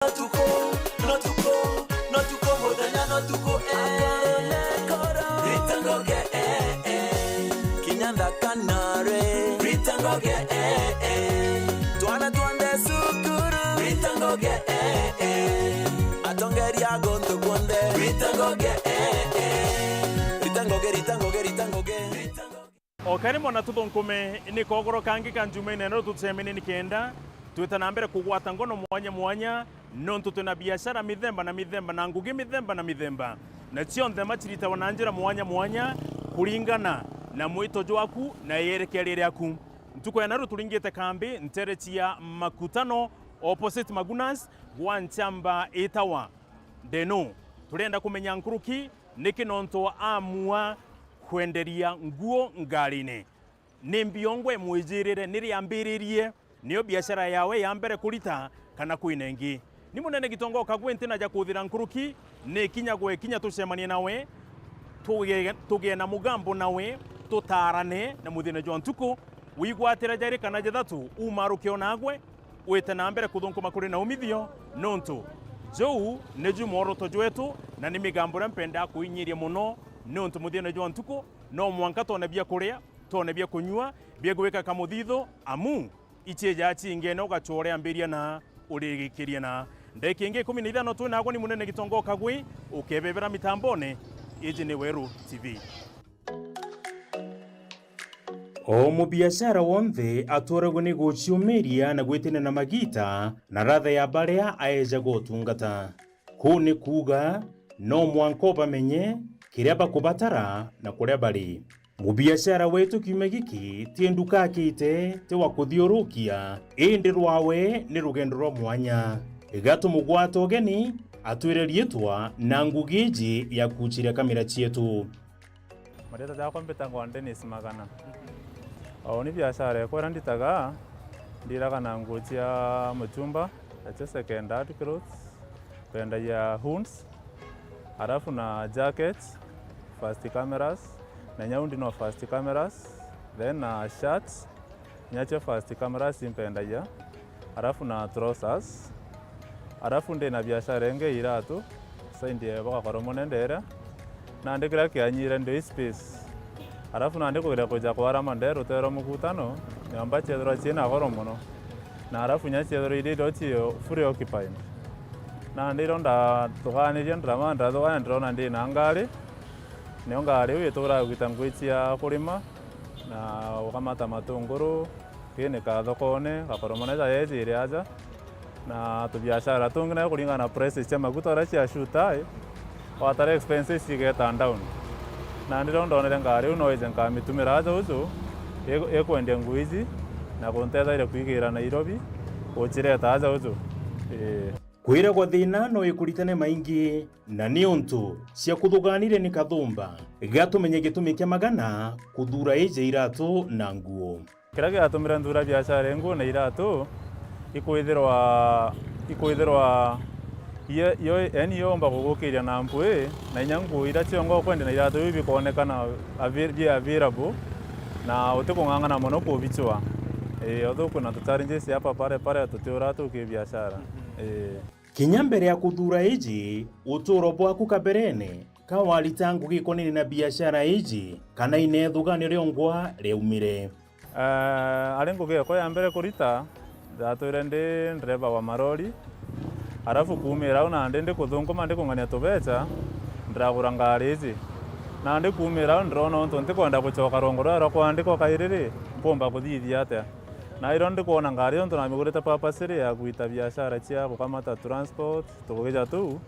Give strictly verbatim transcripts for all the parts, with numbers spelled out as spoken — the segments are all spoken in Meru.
No tuku, no tuku, no tuku, muthenya no tuku, eh. Rita ngoge, eh, eh. Kinya nthaka nare. Rita ngoge, eh, eh. Twana twonthe cukuru. Rita ngoge, eh, eh. Atongeria a guntu kwonthe. Rita ngoge, eh, eh. Rita ngoge, rita ngoge, rita ngoge. Rita ngoge. O kari mwana tuthunkume ni kogoro kangi ka njuma inene rutucemene nikenda twita na mbere kugwata ngono mwanya mwanya, nontu twina biashara mithemba na mithemba na ngugi mithemba na mithemba, na cionthe maciritagwa na njira mwanya mwanya kuringana na mwito jwaku na yerekeria riaku. Ntuku ya naru turingite kambi ntere cia Makutano opposite Magunas gwa nchamba itawa Deno. Turenda kumenya nkuruki niki nontu amua kwenderia nguo ngarine. Ni mbiongwa imwijirire ni riambiririe, niyo biashara yawe ya mbere kurita kana kwina ingi? Ni munene Gitonga Okagwe ntina ja kuthira nkuruki, ni kinya gwe kinya tucemanie nawe, tugie, tugie na mugambo nawe, tutarane na muthenya jwa ntuku, wigwatira jari kana jathatu, umaruke onagwe, wite na mbere kuthunkuma kuri na umithio, nontu juu niju mworoto jwetu, na ni migambo iria mpendaa kuinyiria muno, nontu muthenya jwa ntuku, no mwanka twone bia kuria, twone bia kunyua, bia gwika kamuthithu, amu ichieja chingene ugachore ambiria na urigikiria na. Ndagika ingi ikumi na ithano twinagwe ni munene Gitonga Okagwe, ukebebera mitambone. Iji ni Weru T V. O mubiashara wonthe atwaragwe ni guciumiria na gwitina na magita na ratha ya baria aejaga utungata. Kuu ni kuuga, no mwanka ubamenye kiria bakubatara na kuria bari. Mubiashara wetu kiumia giki ti nduka akite, ti wa kuthiurukia, indi rwawe ni rugendo rwa mwanya. Iga tumugwate ugeni, atwire riitwa na ngugi iji ya kuchiria kamera cietu. Marieta jakwa mbitagwa Dennis Magana. O ni biashara ekwa iria nditaga, ndiraga na nguo cia mutumba, na cia second hand clothes, kwendagia hoods, arafu na jackets, fast cameras, na inya undi no fast cameras, then na shirts, inya cio fast cameras impendagia, arafu na trousers, arafu ndi na biashara ingi ya iratu, side ya Bagakoromone ndere, nandi kiria kianyire ndi space. Arafu nandi kugeria kwija kwarama nde rutero mukutano, nyomba ciethirwa ciina goro mono. Na arafu inya ciethirwa iri irio cio fully occupied. Nandi irio ndathuganirie, ndiramanira thuganire, ndirona ndi na ngari. Niyo ngari iu ituraga gwita ngui cia kurima, na gukamata matunguru, kinika thokone, Gakoromone ja yejire aja. Na tubiashara tungi nayo kuringana na prices cia maguta uria cia shuta, i, watara expenses cigeta down. Na ndirio ndonere ngari iu no ije nkamitumira aja uju, i-, ikwendia ngui iji, na kuntethaire kwigira Nairobi, gucireta aja uju. Ii. Kwiragwa thina no ikuritane maingi, na ni untu cia kuthuganire ni kathumba. Gatumenye gitumi kia Magana kuthura iji iratu na nguo. Kiria giatumire nthura biashara ya nguo na iratu, ikwithirwa, ikwithirwa iyo, iyo, yani yomba kugukiria na mpwi, na inya nguo iria ciongo ukwendia na iratu biu bikonekana avai-, bi available, na utikung'ang'ana mono kubicua. Ii, although kwina tu challenges hapa pale pale, tutiura tuki biashara. Ii. Kinya mbere ya kuthuura iji, utuuro bwaku kaberene, ka warita ngugi ikonene na biashara iji, kana ine ithuganio riongwa riaumire? Eh, ari ngugi yakwa ya mbere kurita, ndatwire ndi ndereba wa marori, arafu kuumira au nandi ndi kuthunguma ndi kung'ania tubeca, ndiragura ngari iji. Nandi kuumira au ndirona untu ntikwenda gucoka rwongo ruria rwa kwandikwa kairi ri, mpumba kuthithia atia. Na irio ndikwona ngari untu namigurite purposely ya gwita biashara cia gukamata transport, tugugija tuu,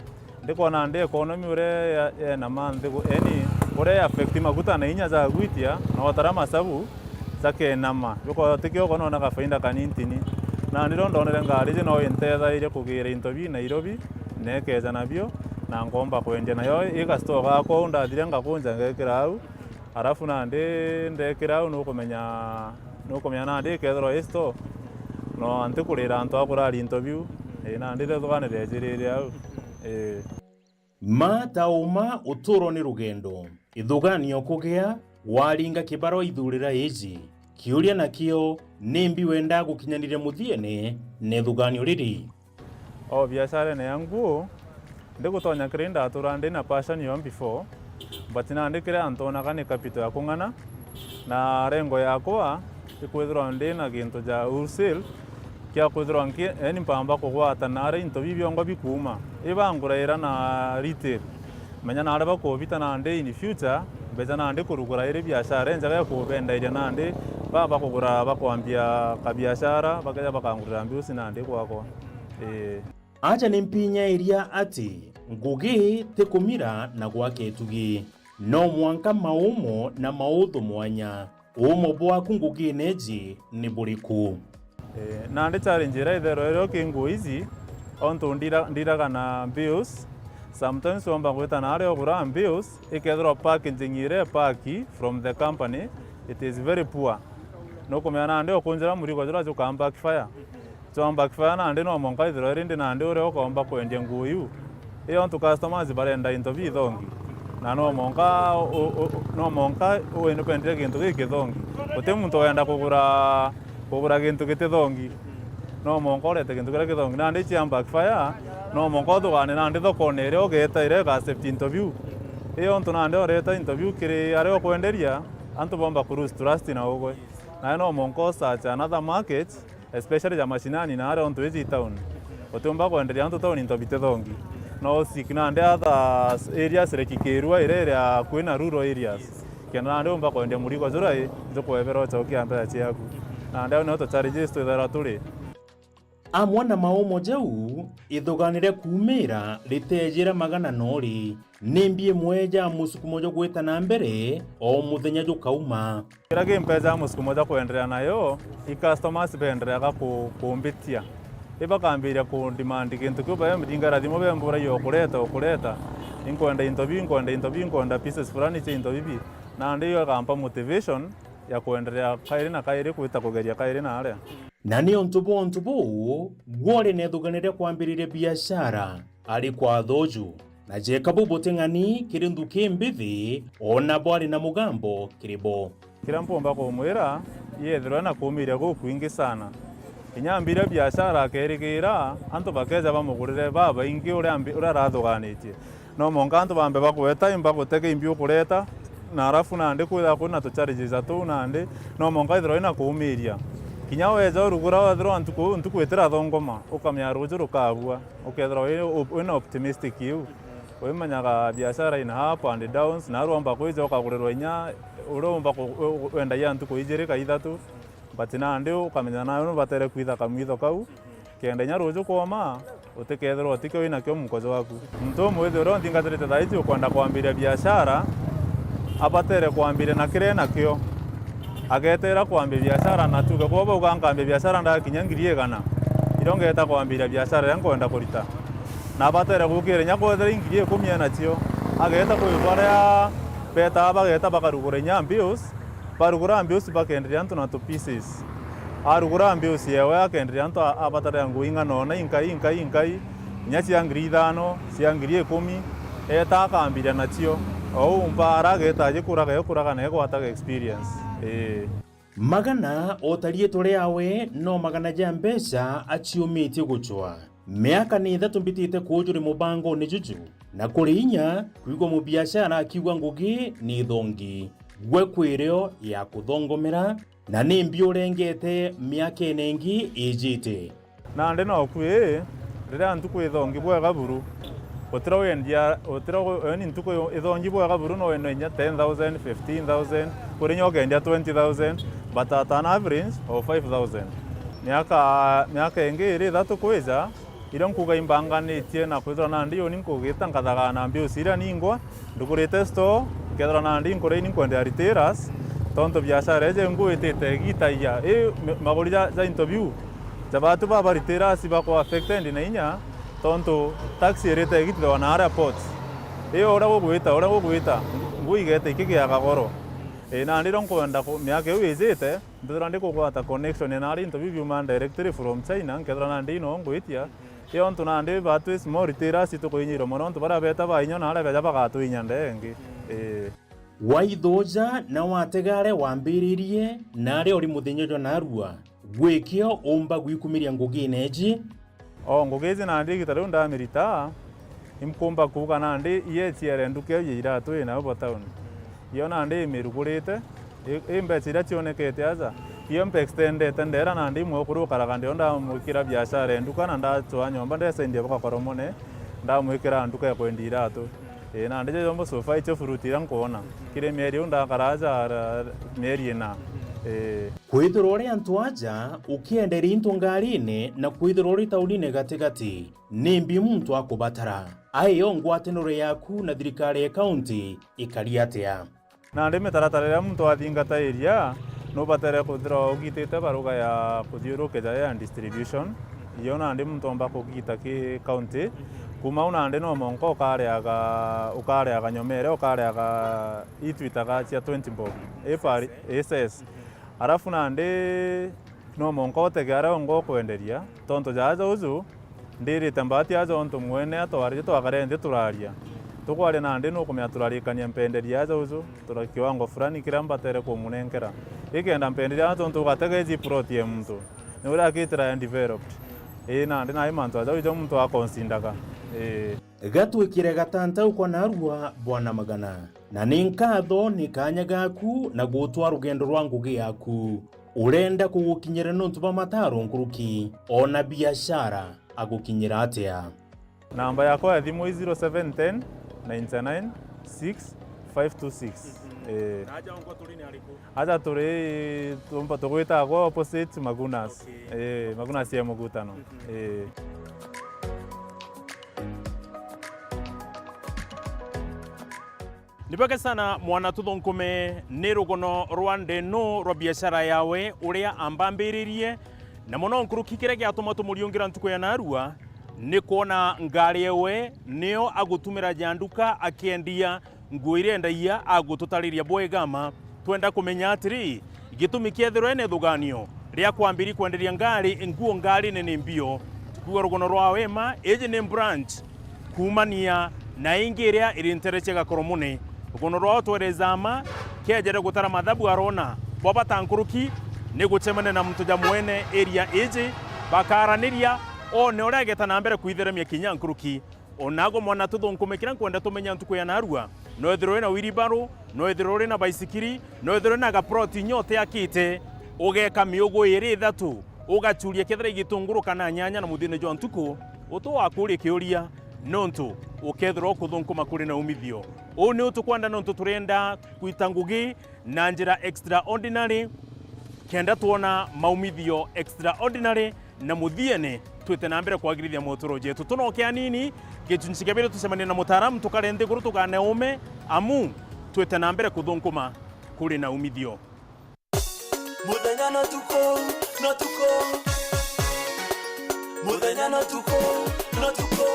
ndikwona ndi economy uria ya, yena manthi gu-, yani, uria ya affect maguta na inya ja gwitia, na watara masabu, jakenama. Jukwa tikio ukonona kafaida kanintini. Na ndirio ndonere ngari iji no intethairie kugira into bii Nairobi, na ikeja nabio, na nkomba kwendia nayo i ga store gakwa uu ndathire ngakunja ngekira au. Arafu nandi ndekira au nukumenya, nukumenya nandi ikethirwa i store, no ntikurira antu a kurari into biu. Ii, nandi rithuganire ejirire au. Ii. Ma ta uma uturo ni rugendo. Ithuganio kugia, waringa kibaro ithurira iji. Kiuria nakio, nimbi wenda gukinyaniria muthiene na ithuganio riri? O biasharene ya nguu, ndigutonya kiri ndatura ndi na passion yo before, but nandi kiri antu onaga ni capital ya kung'ana, na rengo yakwa ikwithirwa ndi na gintu ja wholesale, kia kwithirwa nki-, yani mpamba kugwata naria into biu biongo bikuuma. Ibanguraira na retail. Menya naria bakubita nandi in future, mbeja nandi kurugura iri biashara injega ya kubendairia nandi, baba bakugura bakwambia kabiashara, bakeja bakangurira mbiusi nandi gwakwa. Ii. Aja ni mpinyairia ati ngugi ti kumira na gwaka itugi. No mwanka maumo na mauthu mwanya. Uumo bwaku ngugine iji ni buriku? Eh, nandi challenge iria itherwa irio ki nguu iji, ontu ndira-, ndiraga na bills, sometimes womba gwita naria ugura bills, ikethirwa packaging iria ipaki from the company, it is very poor. Nukumenya nandi ukunjira murigo juria juka backfire. Jwa backfire nandi no mwanka ithirwa iri ndi nandi uria ukomba kwendia nguu iu. Ii ontu customers barenda into bithongi. Na no mwanka u-, u-, no mwanka wende kwendire gintu gikithongi. Guti muntu wenda kugura, kugura gintu gitithongi. No mwanka urete gintu kiria kithongi. Nandi cia backfire, no mwanka uthugane nandi thokone iria ugeta iria iga accept into biu. Ii ontu nandi ureta into biu kiri aria ukwenderia, antu bomba ku lose trust na ugwe. Nawe no mwanka u search another market, especially ja mashinani na aria ontu iji town. Utiumba kwenderia antu town into bitithongi. No seek nandi other areas like Kirua iria iri akui na rural areas. Kenda nandi umba kwendia murigo juria i, njukwebera ucokia mbeca ciaku. Nandi au nio tu challenges twithagirwa turi. Amwe na maumo jau, ithuganire kuumira ritejire magana nori. Nimbi imwe ja musukumo jwa gwita na mbere o muthenya jukauma? Kiria kimpeja musukumo jwa kwenderea nayo, i customers beendereaga ku-, kumbitia. Ibakambiria ku demand gintu kiu, bemringara thimu bemburagia ukureta, ukureta. Inkwenda into biu, inkwenda into biu, inkwenda pieces fulani cia into bibi. Nandi iyo ikampa motivation ya kwenderea kairi na kairi kwita kugeria kairi na aria. Na ni untu bwa untu buu, gwe uri nethuganire kwambiriria biashara ari kwatha uju, na jeka bu buting'ani kiri nthuki mbithi, o na bwari na mugambo kiri bo. Kiria mpumba kumwira, yethirwa na kuumiria gukwingi sana. Kinya ambire biashara akerigira, antu bakeja bamugurire babaingi uria ambi-, uria arathuganitie. No mwanka antu bambe bagweta, imba gutega imbi ukureta, na arafu nandi kwithagwa kwina tu challenges tuu nandi, no mwanka ithirwa ina kuumiria. Kinya weja urugura, wethirwa ntuku, ntuku itirathongoma, ukamenya ruju rukabua, ukethirwa wi, wina optimistic iu. Wimenyaga biashara ina up and downs, na uromba kwija ukagurirwa inya uria umba ku-, u-, u-, wendagia ntuku ijiri ka ithatu, but nandi ukamenya nawe nubatere kwitha kamwitho kau. Kenda inya ruju kwoma, utikethirwa utikio winakio munko jwaku. Muntu umwithe uria unthingatirite thaiji ukwenda kwambiria biashara, abatere kwambiria na kiria enakio. Agetera kwambia biashara na tuge kwa bauga nkambia biashara ndakinya ngiri igana, irio ngeta kwambiria biashara iria nkwenda kurita. Na abatere gukira inya kwethira i ngiri ikumi enacio. Ageta kwi baria betaa bageta bakarugura inya bills, barugura mbiusi bakenderia antu na tu pieces. Arugura mbiusi yewe akenderia antu a-, abatarira nguu ing'ana ona inkai, inkai, inkai, inya cia ngiri ithano, cia ngiri ikumi, eta akambiria nacio. Ou mbaara ageta ajikuraga, ikuraga na igwataga experience. Ii. Magana o ta riitwa riawe no magana ja mbeca aciumitie gucwa. Miaka ni ithatu mbitite kuu juri mubangone juju, na kuri inya kwigua mubiashara akiuga ngugi ni thongi. Gwe kwirio ya kuthongomera, na nimbi urengete miakene ingi ijite? Nandi noku ii, riria ntuku ithongi bwega buru, utira wendia, utira, yani ntuku ithongi bwega buru no wende inya ten thousand, fifteen thousand, kuri inya ukendia twenty thousand, but at an average of five thousand. Miaka, miaka ingi iri ithatu kwija, irio nkuga imbanganitie na kwithirwa nandi uni nkugita nkathagana mbiusi iria ningwa, ndugurite store, nkethirwa nandi nkuria ini nkwendera retailers, tontu biashara iji nguu itite igitagia. I maguri ja, ja into biu, ja batu baba retailers bakwa affected na inya, tontu tax irite igitithagwa na aria ports. I uria gugwita, uria gugwita, nguu igeta ikigiaga goro. I nandi rio nkwenda ku-, miaka iu ijite, mbithirwa ndikugwata connection na aria into biu biuma directly from China, nkethirwa nandi ino ngwitia, I ontu nandi batu i small retailers tukuinyirwe mono, ontu baria beta bainya na aria beja bagatwinya ndee ingi. Ii. Waithuja na watega aria wambiririe na aria uri muthenya jwa narua, gwikio umba gwikumiria ngugine iji? O ngugi iji nandi igita riu ndamirita, inkumba kuuga nandi ieciere nduka iu ya iratu inayo bo town. Iyo nandi imirugurite, i-, i mbeca iria cionekete aja, iyo mpe extendete ndera nandi imwe ukuri ukaraga ndio ndamwikira biashara ya nduka na ndacwaa nyomba ndesendia boka Koromone, ndamwikira nduka ya kwendia iratu. Ii, nandi ijo jombo so far icio fruit iria nkwona. Kiri mieri iu ndakara aja ara-, mieri ina. Ii. Kwithirwa uri antu aja ukienderia into ngarine na kwithirwa uri taunine gatigati, nimbi muntu akubatara? Ayo ngwataniro yaku na thirikari ya kaunti ikari atia? Nandi mitaratara iria muntu athingata iria, nubatere kwithirwa ugitite baruga ya kuthiurukia ya distribution. Iyo nandi muntu omba kugita ki kaunti. Kuma u nandi no monka ukariaga, ukariaga nyomere, ukariaga itwitaga cia twenty bob. Ifari, ises. Arafu nandi no monka utege aria unga ukwenderia, tontu jaaja uju, ndirite mbati aja untu mwene atwarire twakare nthi turaria. Tukwaria nandi nukumenya turarikania mpenderia aja uju, tura kiwango fulani kiria mbatere kumunenkera. Ikenda mpenderia aja tontu ugatega iji plot ya muntu. Ni uria akitira ya developed. Ii, nandi nai mantu aja uju muntu akonsindaga. Ii. Gatwikire gatantau kwa narua, Bwana Magana. Na ni nkatho ni kaanya gaku na gutwaa rugendo rwa ngugi yaku. Urenda kugukinyira nontu bwa mataro nkuruki, ona biashara agukinyira atia? Namba yakwa ya thimu i zero seven ten, nine nine six, five two six. Mhm. Eh. Na aja ongo turi ni ariku? Aja turi tumba tugwita gwa opposite Magunas. Okay. Eh, Magunas ya Mugutano. Mhm. Eh. Ni bwega sana mwana tuthunkume ni rugono rwa ndenu rwa biashara yawe uria ambambiririe, na mono nkuruki kiria giatuma tumuriungira ntuku ya narua ni kwona ngari ewe niyo agutumira ja nduka akiendia nguo iria endagia agututariria bwega ma. Twenda kumenya atiri, gitumi kiethirwe ni thuganio ria kwambiri kwenderia ngari nguo ngarine ni mbio. Tukiuga rugono rwa wema, iji ni branch kuumania na ingi iria iri ntere cia Gakoromone. Rugono rwao twereza ma, kiejere gutara mathabu arona bwa bata nkuruki ni gucemania na muntu ja mwene area iji, bakaraniria, one uria ageta na mbere kwitheremia kinya nkuruki. Onago mwana tuthunkume kiria nkwenda tumenya ntuku ya narua, no ethirwe uri na wheelbarrow, no ethirwe uri na baisikiri, no ethirwe uri na gaplot inya utiakite, ugeka miugu iri ithatu, ugachuria kethira i gitunguru kana nyanya na muthia-ini jwa ntuku, uti wakuria kiuria, nontu ukethirwa ukuthunkuma kuri na umithio. Uu niu tukwenda nontu turenda kwita ngugi na njira extraordinary, kenda twona maumithio extraordinary, na muthiene twite na mbere kwagirithia moturo jetu. Tunoke anini, gicunci kia biri tucemanie na mutaaramu, tukare nthiguru, tukane ume, amu twite na mbere kuthunkuma kuri na umithio. Muthenya no tuku, no tuku. Muthenya no tuku, no tuku,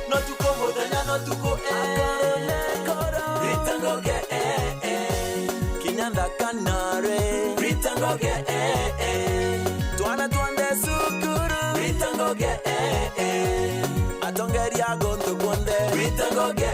no tuku, muthenya no tuku, eh. Rita ngoge, eh, eh. Kinya nthaka nare. Rita ngoge, eh, eh. Twana twanthe cukuru. Rita ngoge, eh, eh. Atongeria guntu kuonthe. Rita ngoge,